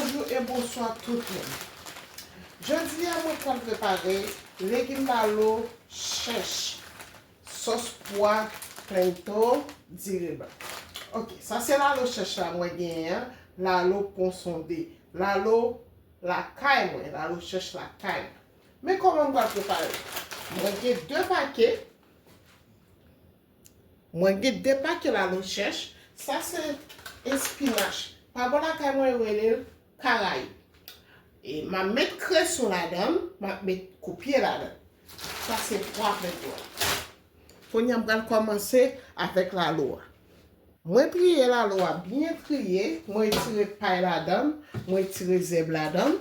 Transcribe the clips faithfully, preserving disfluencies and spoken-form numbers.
Bonjou e bonswa tout moun. Jodi a, mwen pral prepare legim lalo chèch, sòs pwa, pento, diri blan. Ok, sa se lalo chèch la mwen genyen an, lalo pon sonde, lalo lakay mwen, lalo chèch lakay mwen. Men kòman m pral prepare l? Mwen gen de pake. Mwen gen de pake lalo chèch. Sa se espinach. Pa bò lakay mwen yo rele l karayib. E m ap met kreson ladan l, m ap met koupye ladan l. Sa se pwa pento a. Kounye a m pral kòmanse avèk lalo a. Mwen triye lalo a byen triye, mwen retire pay ladan l, mwen retire zèb ladan l.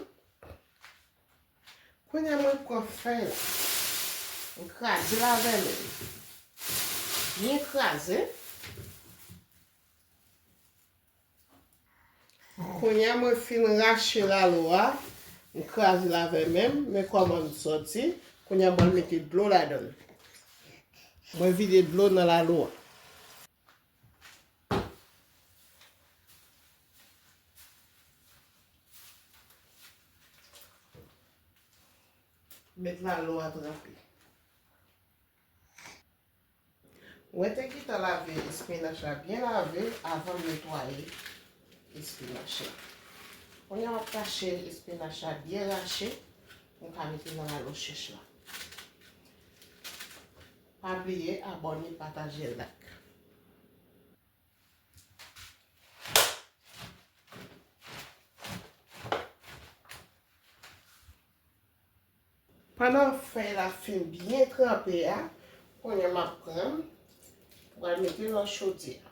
Kounye a mwen pran fèy la. M kraze l avè men m. Byen kraze. Kounye a mwen fin rache lalo a. M kraze l avè men m. Men kòman l sòti. Kounye a mwen mete dlo ladan l. Mwen vide dlo nan lalo a. Met lalo a tranpe. Mwen te gentan lave espinach la byen lave avan m netwaye espinach la. Kounye a m ap tache espinach la byen rache pou m ka mete nan lalo chèch la. Pa bliye abòne, pataje, like. Pandan fèy la fin byen tranpe a, kounye a m ap pran, m pral mete nan chodyè a.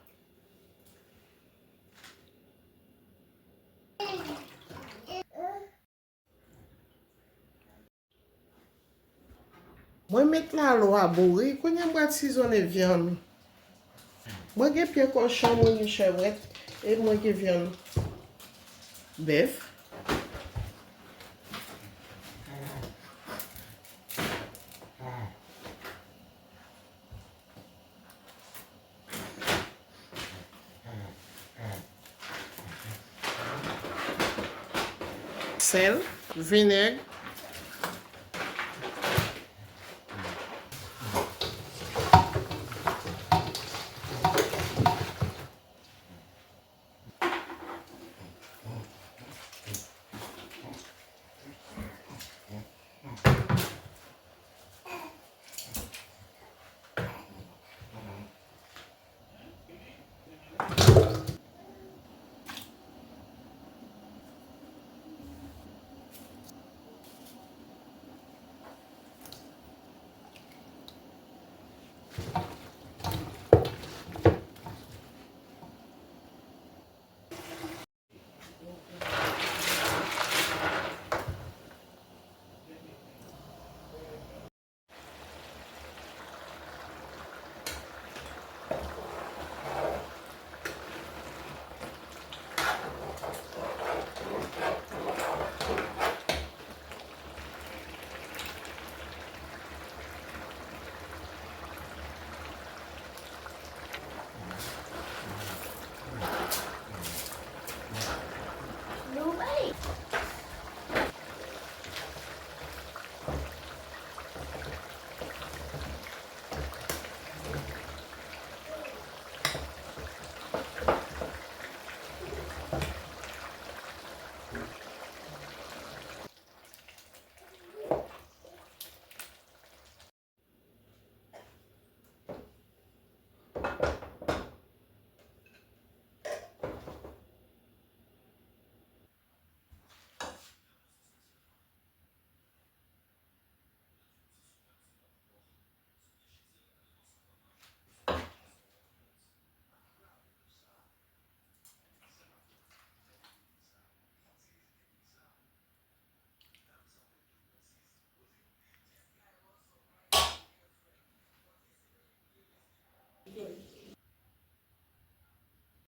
Mwen met lalo a bouri, kounye a m pral sizonnen vyann. Mwen gen pye kochon, mwen gen chèvret, e mwen gen vyann bèf. Sèl, vinèg.